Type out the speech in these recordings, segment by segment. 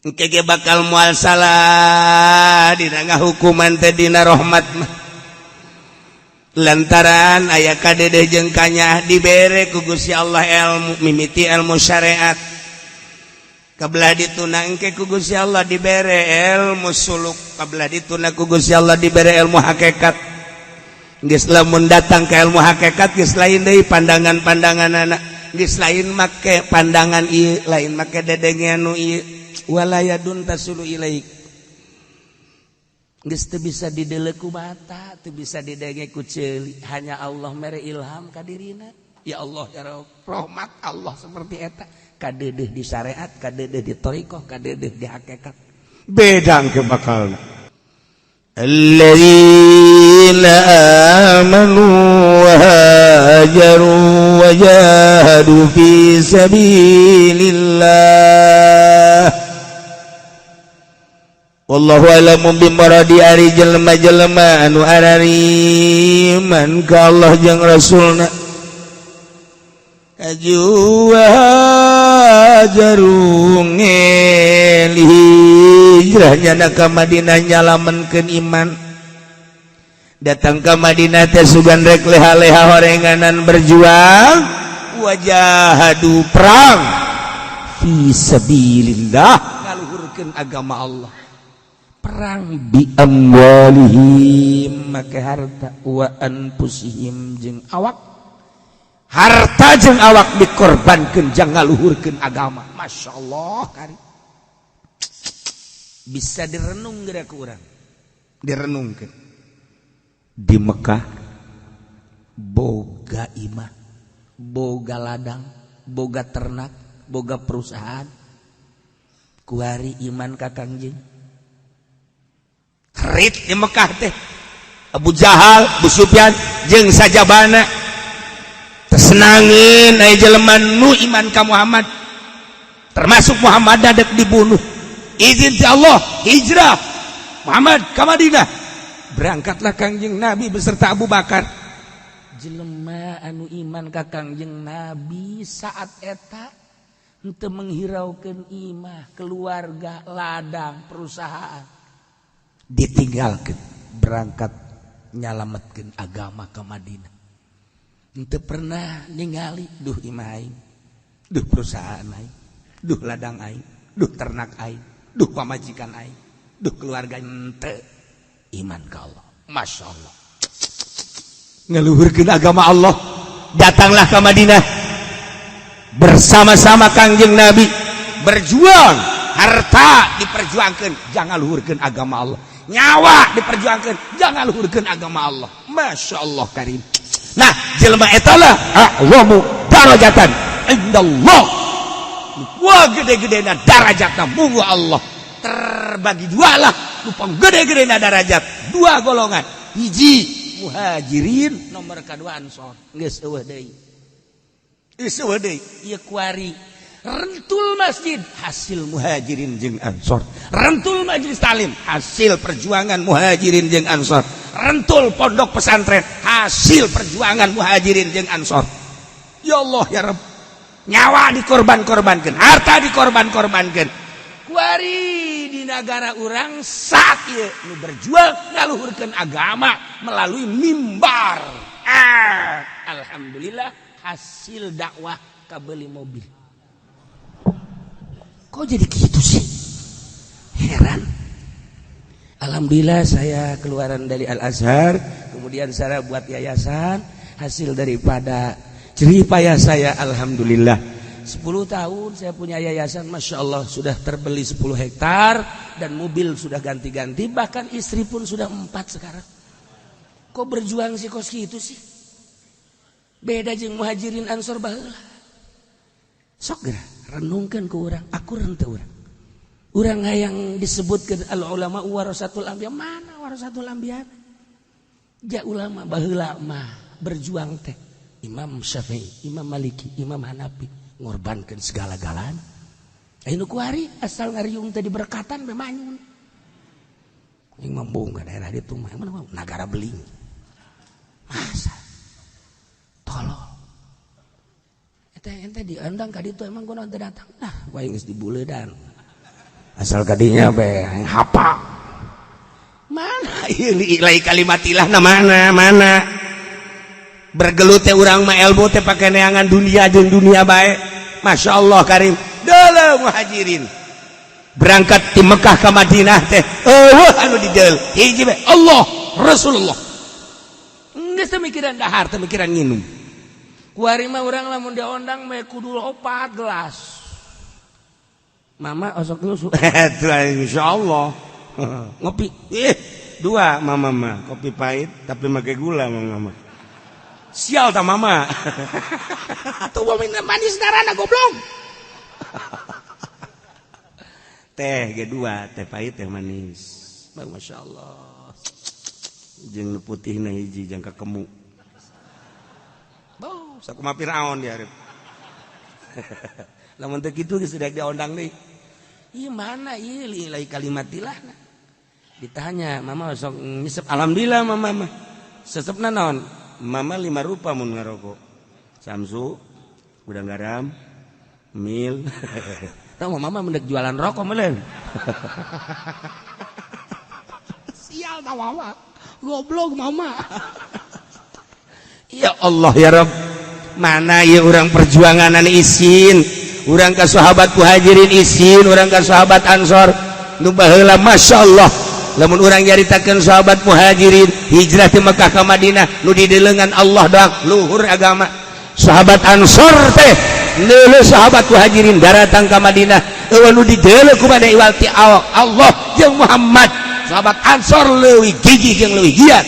Engke ge bakal moal salah dina ngahukuman teh, dina rahmat mah, lantaran aya kadedeh jeung kanyah dibere ku Gusti Allah ilmu, mimiti ilmu syariat. Kabelah dituna engke ku Gusti Allah dibere ilmu suluk, kabelah dituna ku Gusti Allah dibere ilmu hakikat. Geus lamun datang ke ilmu hakikat, geus lain deui pandangan-pandangan anak, geus lain make pandangan ieu, lain make dedengean nu ieu. Wala yadun tasulu ilaik, geus teu bisa dideuleu ku mata, teu bisa didenge ku ceuli, hanya Allah mere ilham ka dirina. Ya Allah ya Rabb, rahmat Allah seperti eta, kadeudeuh di syariat, kadeudeuh di thariqah, kadeudeuh di hakikat. Beda ke bakal. الذين آمنوا وهاجروا وجاهدوا في سبيل الله والله أعلم بمراده. Ari jelema-jelema anu arariman ka Allah jeung Rasulna, aju hajaru ngeli hijrahnya ka Madinah, nyalametkeun iman. Datang ke Madinah teh sugan rek leha-leha, horenganan berjuang. Wajahadu, perang, fi sabilillah, ngaluhurkeun agama Allah, perang, bi amwalihim, make harta, wa anfusihim, jeung awak. Harta jeung awak dikorbankeun jang ngaluhurkeun agama. Masya Allah, kari bisa direnung geura ku urang, direnungkeun. Di Mekah boga imah, boga ladang, boga ternak, boga perusahaan. Kuari iman ka Kangjeng, rit di Mekah teh Abu Jahal, Abu Sufyan jeung sajabana tersenangin aya jelema nu iman ka Muhammad, termasuk Muhammad dek dibunuh. Izin ti Allah, hijrah Muhammad ke Madinah. Berangkatlah Kangjeng Nabi beserta Abu Bakar. Jelema anu iman ka Kangjeng Nabi saat eta henteu menghiraukeun imah, keluarga, ladang, perusahaan ditinggalkan, berangkat nyalametkeun agama ke Madinah. Henteu pernah ningali, duh imah aing, duh perusahaan aing, duh ladang aing, duh ternak aing, duh pamajikan aing, duh keluarga. Henteu, iman ka Allah. Masya Allah, ngeluhurkeun agama Allah. Datanglah ke Madinah bersama-sama Kangjeng Nabi, berjuang, harta diperjuangkan jang ngaluhurkeun agama Allah, nyawa diperjuangkan jang ngaluhurkeun agama Allah. Masya Allah karim. Nah, jelema eta lah a'zamu darajatan indallah. Wah, gede-gede na darajatna munggu Allah. Terbagi dua lah, lupang gede-gede na darajat dua golongan: hiji muhajirin, nomor kedua ansor. Geus eueuh deui, geus eueuh deui. Ieu kuari rentul masjid hasil muhajirin jeung ansor, rentul majelis talim hasil perjuangan muhajirin jeung ansor, rentul pondok pesantren hasil perjuangan muhajirin jeung ansor. Ya Allah ya Rabb, nyawa dikorban-korbankan, harta dikorban-korbankan. Kuari di negara urang saat ieu nu berjuang ngaluhurkeun agama melalui mimbar, ah, alhamdulillah hasil dakwah kabeli mobil. Kok jadi gitu sih? Heran. Alhamdulillah saya keluaran dari Al Azhar, kemudian saya buat yayasan, hasil daripada jerih payah saya, alhamdulillah 10 tahun saya punya yayasan, Masya Allah sudah terbeli 10 hektar dan mobil sudah ganti-ganti, bahkan istri pun sudah empat sekarang. Kok berjuang sih kos gitu sih? Beda jeung muhajirin ansor baheula. Sok geura renungkan ke urang, aku rente urang. Urang yang disebutkan al ulama warasatul anbiya, mana warasatul anbiya? Ja ulama baheula mah berjuang teh Imam Syafi'i, Imam Maliki, Imam Hanafi, ngorbankan segala-galanya. Ayo kuari asal ngariung tadi berkatan memanyun. Yang mambung ke daerah itu mah mana nagara beling. Masa tolol. Ente ente diundang ka ditu emang kunaon teu datang? Nah, wae geus dibuledan. Asal kadinya be hapa. Mana ieu li'ilai kalimatillah na mana mana. Bergelut teh urang mah elbo teh pake neangan dunia jeung dunia bae. Masya Allah karim. Deuleu muhajirin. Berangkat di Mekah ke Madinah teh eueuh anu dideul. Hiji bae Allah Rasulullah. Geus teu mikiran dahar, teu mikiran nginum. Kuari mah urang lamun diondang mah kudu 4 gelas. Mama osok nyusu. Insyaallah. Ngopi. Ih, dua mama mah, kopi pahit tapi make gula mama mah. Sial ta mama. Atuh manis darana goblok. Teh ge dua, teh pahit teh manis. Bang Masya Allah. Jeung nu putihna hiji jang kakemu. Bau, sakumaha Firaun di hareup. Lamun teu kitu geus rek diondang deui. Ieu mana ieu lillahi kalimatillah. Ditanya, mama sok nyesep, alhamdulillah mama mah. Sesepna naon? Mama 5 rupa mun ngarokok. Samsu, gudang garam, mil. Tahu mama mendek jualan rokok meuleun. Sial ta mama. Goblok mama. Ya Allah ya Rabb. Mana ieu urang perjuanganan isin, urang ka sahabat muhajirin isin, urang ka sahabat ansor nu baheula Masya Allah. Lamun urang nyaritakeun sahabat muhajirin hijrah ti Mekah ka Madinah nu dideuleungan Allah doang luhur agama. Sahabat ansor teh leuleuh sahabat muhajirin daratang ka Madinah eueuh nu dideuleu ku maneh iwal ti Allah jeung Muhammad. Sahabat ansor leuwih gigih jeung leuwih giat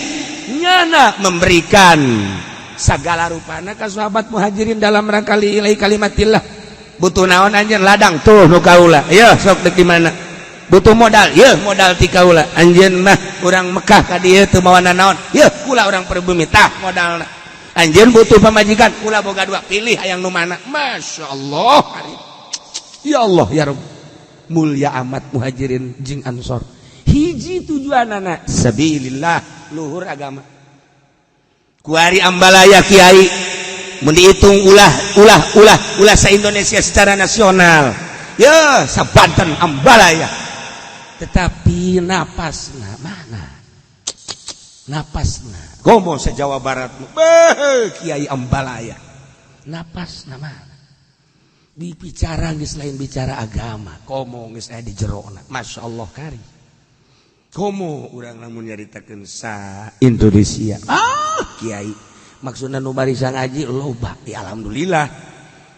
nyana memberikan segala rupana ka sahabat muhajirin dalam rangka lillahi kalimatillah. Butuh naon anjeun ladang tuh nu kaula. Yeuh sok deuk di mana? Butuh modal, yeuh modal ti kaula. Anjeun mah urang Mekah ka dieu teu mawa naon. Yeuh kula urang pribumi tah modalna. Anjeun butuh pamajikan, kula boga dua, pilih hayang nu mana. Masya Allah. Ya Allah ya Rabb. Mulia amat muhajirin jeung ansor. Hiji tujuanana sabilillah luhur agama. Kuari ambalaya kiai mun dihitung ulah ulah ulah ulah sa Indonesia secara nasional. Ya sa Banten ambalaya. Tetapi napasna mana? Napasna. Komo sa Jawa Barat beuh kiai ambalaya. Napasna mana? Dibicara geus lain bicara agama, komo geus aya di jerona. Masya Allah kari. Komo urang lamun nyaritakeun sa Indonesia. Ah, kiai. Maksudna nu barisa ngaji loba, ya alhamdulillah.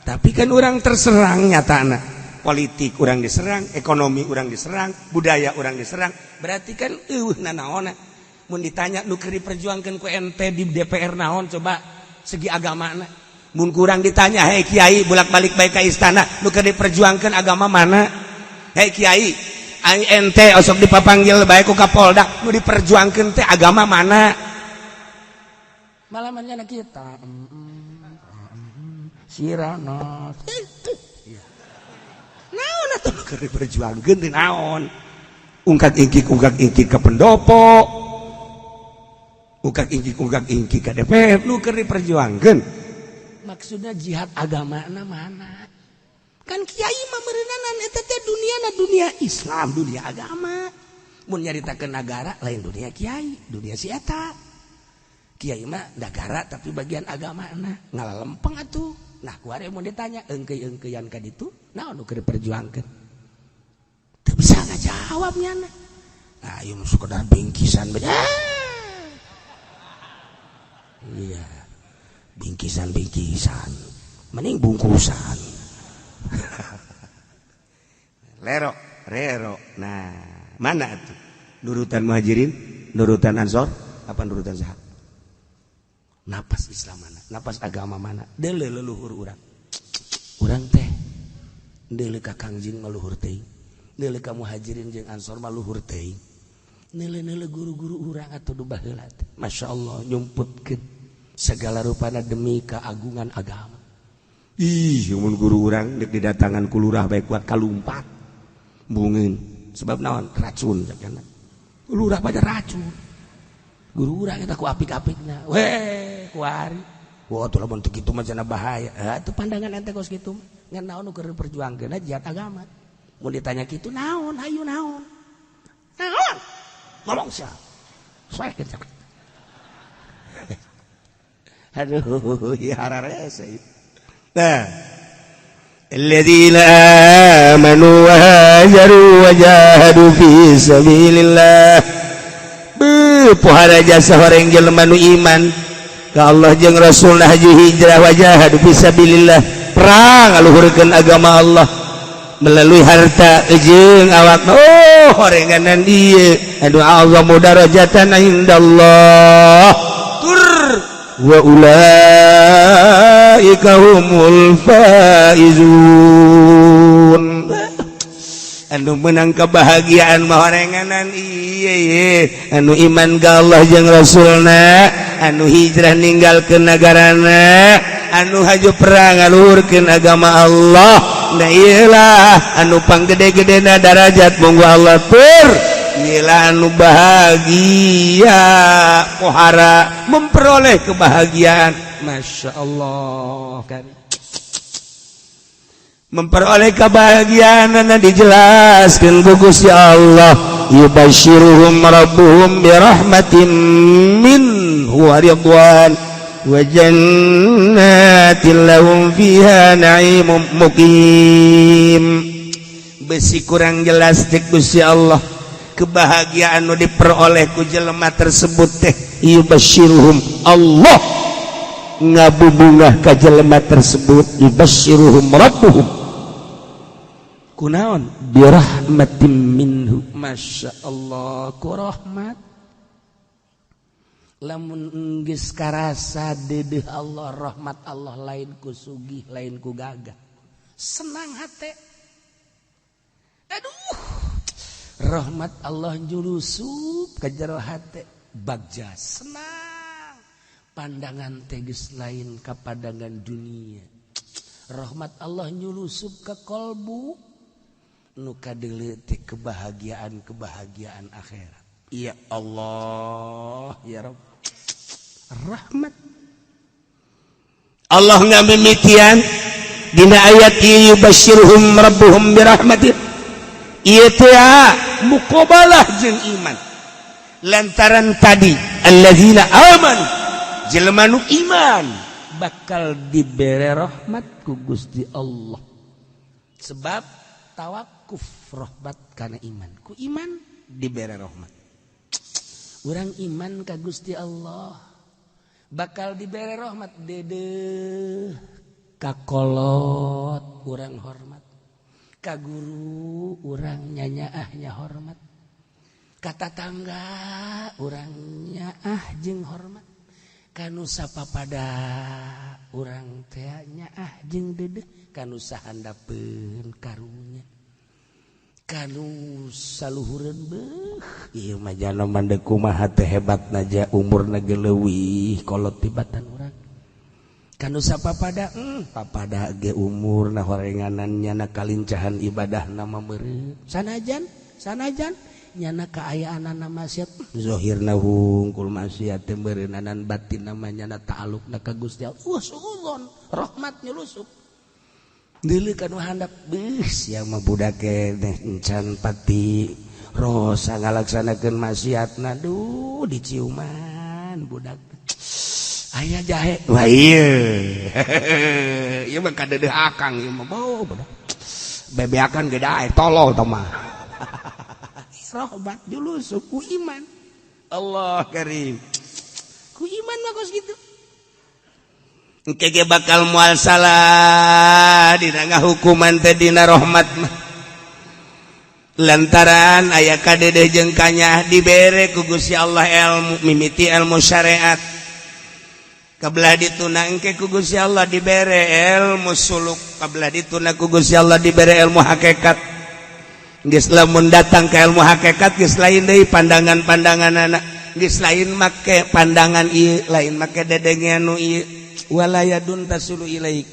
Tapi kan urang terserang nyatana. Politik urang diserang, ekonomi urang diserang, budaya urang diserang. Berarti kan eueuh nanaonna. Mun ditanya nu keur diperjuangkeun ku ente di DPR naon coba segi agamana. Mun kurang ditanya, hei kiai bolak-balik baik ka istana, nu keur diperjuangkeun agama mana? Hei kiai, ente osok dipapanggil baik ku Kapolda, nu diperjuangkeun teh agama mana? Malamannya kita sirana. Naon atuh nu keur diperjuangkeun teh naon? Ungkak ingkik ka pendopo. Ungkak ingkik ka DPR nu keur diperjuangkeun. Maksudnya jihad agama na mana? Kan kiai mah meureunanan eta teh duniana dunia Islam, dunia agama. Mun nyaritakeun nagara lain dunia kiai, dunia si eta. Kiai mah nagara tapi bagian agamana ngalalempeng atuh. Nah kuari mun ditanya eungkeuy-eungkeuyan ka ditu, naon nu keur diperjuangkeun? Teu bisa ngajawab nyana. Nah, ieu mah sekedar bingkisan bae. Iya. Bingkisan-bingkisan. Mending bungkusan. Lero, rero. Nah, mana tuh? Nurutan muhajirin, nurutan ansor, apa nurutan sahabat? Napas Islam mana? Napas agama mana? Deuleu leluhur urang. Urang teh deuleu ka Kangjeng mah luhur teuing. Deuleu ka muhajirin jeung ansor mah luhur teuing. Neuleu-neuleu guru-guru urang atuh du baheula teh. Masya Allah nyumputkeun segala rupana demi keagungan agama. Ih, mun guru urang deuk didatangan ku lurah bae kuat kalumpat. Bungeun. Sebab naon? Racun cakana. Lurah pada racun. Guru urang eta ku apik-apikna. Weh, kuari. Wah, tuh lamun teu kitu mah cenah bahaya. Eh, itu pandangan ente kos kitu. Ngan naon nu keur diperjuangkeun jihad agama. Mau ditanya gitu, naon, hayu naon, naon, ngomong sih soek. Aduh ya, hararese. Nah, الذين آمنوا وهاجروا وجاهدوا في سبيل الله. Pohara jasa horeng jelema nu iman ka Allah jeung Rasulna, haju hijrah, wajahadu fi sabilillah, perang ngaluhurkeun agama Allah melalui harta jeung awak. Oh, horenganan ieu anu a'zamu darajatan indallah, tur wa ulaika humul faizun. Anu menang kebahagiaan mah horenganan ieu, anu iman ka Allah jeung Rasulna, anu hijrah ninggalkeun negarana, anu haju perang ngaluhurkeun agama Allah. Nah, iyalah anu panggede-gedena darajat munggu Allah, tur iyalah anu bahagia, pohara memperoleh kebahagiaan. Masya Allah kan, memperoleh kebahagiaan anu dijelaskan ku Gusti Allah, yubasyiruhum rabbuhum birahmatin minhu wa ridwan wa jannatin lahum fiha na'imun muqim. Besi kurang jelas cek Gusti Allah, kebahagiaan nu diperoleh ku jelema tersebut teh yubasyiruhum, Allah ngabubungah ka jelema tersebut, yubasyiruhum rabbuhum kunaon, birahmatin minhu. Masya Allah, ku rahmat. Lamun geus karasa dedeh Allah, rahmat Allah, lain ku sugih, lain ku gagah, senang hati. Aduh, rahmat Allah julusup ke jero hate, bagja senang, pandangan teh geus lain ka pandangan dunia. Rahmat Allah nyulusup ke kolbu, nu kadeuleu kebahagiaan, kebahagiaan akhirat. Ya Allah ya Rabb, rahmat Allah ngamimitian dina ayat ieu, yubasyiruhum rabbuhum birahmatin. Ieu teh muqabalah jeung iman, lantaran tadi allazina amanu, jelema nu iman bakal dibere rahmat ku Gusti Allah, sebab tawakuf rahmat karena iman, ku iman dibere rahmat. Urang iman ka Gusti Allah bakal dibere rahmat. Dede kakolot urang hormat, ka guru urang nyanyaahnya hormat, ka tatangga urang nyaah jeung hormat, kanu sapapada urang teh nyaah jeung dedeh, kanu sahandapeun karunya, kanu saluhureun. Beuh, ieu mah jana mande kumaha teh hebat naja, umurna ge leuwih kolot tibatan urang. Kanu sapapada, papada ge umurna horenganan, nyana kalincahan ibadah nama meureun, sanajan sanajan nyana kaayaan maksiat, zohirna hungkul maksiat teh meureunnanan, batin namanya nyana ta'alluqna ka Gusti Allah. Wah, suudzon, rahmat nyelusup. Deuleu kanu handap, beuh, sia mah budak keneh, encan pati rosa ngalaksanakeun maksiatna. Duh, diciuman budak aya jahe. Wah, ieu ieu mah kadeudeuh akang, ieu mah bau budak bebeakan ge dae, tolol tah mah. Rahmat julusup ku iman. Allah karim, ku iman mah kos gitu. Engke ge bakal moal salah dina ngahukuman teh dina rahmat mah, lantaran aya kadedeh jeung kanyah dibere ku Gusti Allah ilmu, mimiti ilmu syariat. Kabelah dituna engke ku Gusti Allah dibere ilmu suluk, kabelah dituna ku Gusti Allah dibere ilmu hakikat. Geus lamun datang ke ilmu hakikat, geus lain deui pandangan-pandangan anak, geus lain make pandangan ieu, lain make dedengean nu ieu. Walayadun tasulu ilaik,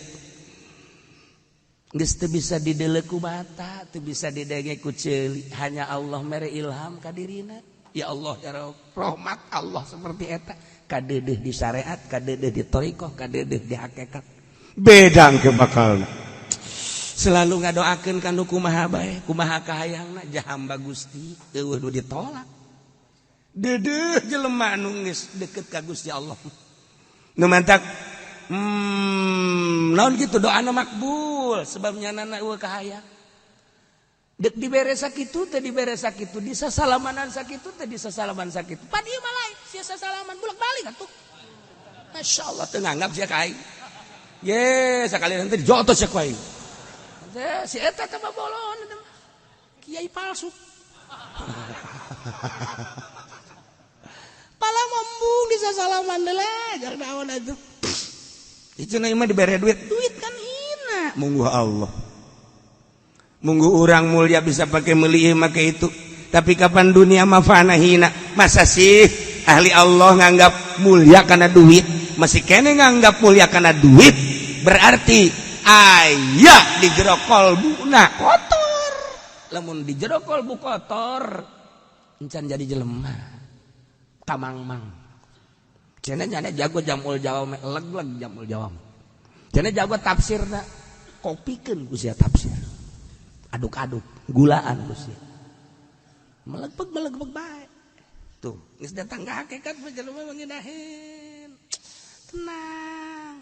geus teu bisa dideuleu ku mata, teu bisa didenge ku ceuli, hanya Allah mere ilham ka dirina. Ya Allah ya Rabb, rahmat Allah seperti eta, kadeudeuh di syariat, kadeudeuh di thariqah, kadeudeuh di hakikat. Beda ke bakal. Selalu ngadoakeun ka nu kumaha bae, kumaha kahayangna jahamba Gusti, eueuh nu ditolak. Deudeuh jelema nu geus deket ka Gusti Allah. Nu mantak naon kitu doana makbul sebab nyanana eueuh kahayang. Dek dibere sakitu teh dibere sakitu, disasalamanan sakitu teh disasalaman sakitu. Pan ieu mah lain, sia sasalaman bolak-balik atuh. Masya Allah teu nganggap sia ka aing. Ye, sakali nanti dijotos sia ku aing. Si eta teh bolon eta mah. Kiai palsu. Pala mambung disasalaman deui jangan naon atuh. Itu na mah dibere duit, duit kan hina. Munggu Allah. Munggu orang mulia bisa pakai meuli make itu. Tapi kapan dunia mah fana hina? Masa sih ahli Allah nganggap mulia karena duit? Masih kene nganggap mulia karena duit? Berarti aya di jero kolbuna kotor. Lamun di jero kolbu kotor, encan jadi jelema. Kamang-mang. Cenah nyana jago jamul jawab, leg-leg jamul jawab. Cenah jago tafsirna, kopikeun ku sia tafsir. Aduk-aduk, gulaan ku sia. Melegpeg-melegpeg bae. Tuh, geus datang ka hakikat mah jelema mah ngeunaheun. Tenang.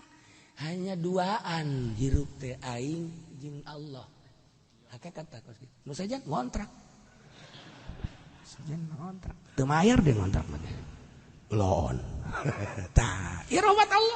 Hanya duaan hirup teh aing jeung Allah. Hakikat tah kos kitu. Nu saja ngontrak. Saja ngontrak. Teu mayar deh ngontrak mah. Lon. Tah, ieu rahmat Allah.